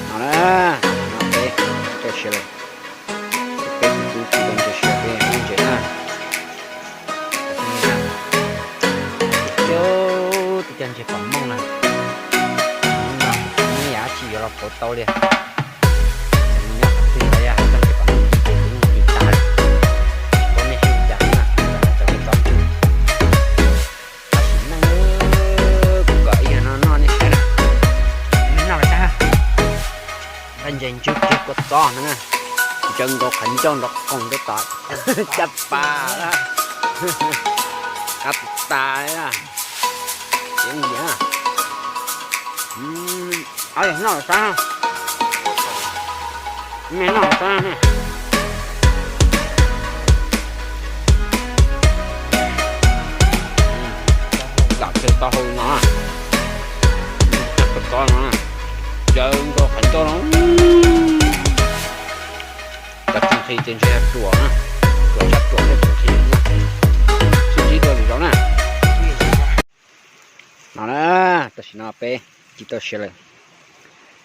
No na, no peb tsis tau siav lawm. Peb tus tub tsis tau ntses siav peb noj ntses na. Cov, cov ntses pom mooj na, no, neb yam dab tsi yuav los pauv tau li. Nyob qhov twg los yog hais txog ntses pom mooj ces kuv yeej tiv tas li. Tsis paub nej siab cas na, cov kua txob ntswg. Tab sis neej, kuv kom ib yam no noj nej saib na. Nej noj los saib. Nqaij ntses ntswg kiag kua txob no na. Ntsaws nkaus qhov ncauj nrov qoos rau tom caj pas. Qab tas tas li na. Ces yam, ob yam noj los saib. Nej noj los saib. Lam kiag taub hau no, kua txob no, ntsaws nkaus qhov ncauj no. Cov tsis nqhis ces ntshe yog ruam na, ruam tshaj ruam thiaj tsis nqhis na. Sib ntsib dua lwm zaus na. No na, tam sim no peb tsis tau siav lawm,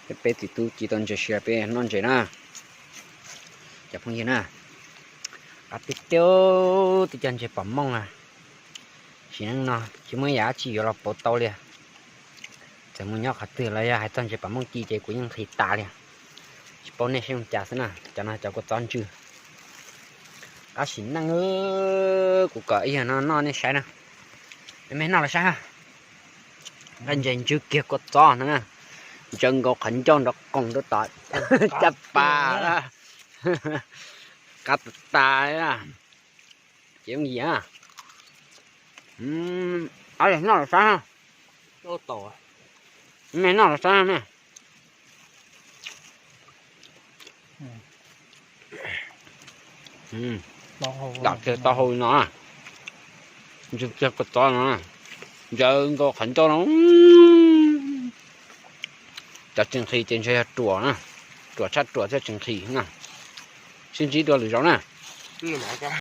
peb, peb txiv tub tsis tau ntses siav peb noj ntses na. Cov phooj ywg na, qab tiag tiag, twb cov ntses pom mooj na. Sim neej no tsis muaj yam dab tsi yuav los pauv tau li. Txawm mus nyob qhov twg los yog hais txog ntses pom mooj ci ces kuv yeej nqhis tas li. Tsis paub nej siab zoo cas xwb na, cov no cov kua txob ntswg. Tab sis neej, kuv kom ib yam no noj nej saib na. Nej noj los saib. Nqaij ntses ntswg kiag kua txob no na. Ntsaws nkaus qhov ncauj nrov qoos rau tom caj pas. Qab tas tas li na. Ces yam, ob yam noj los saib. Nej noj los saib. Dam kiag taub hau no, ntswg kiag kua txob no, ntsaws nkaus qhov ncauj no. Cov tsis nqhis ces ntshe yog ruam na, ruam tshaj ruam thiaj tsis nqhis na. Sib ntsib dua lwm zaus na.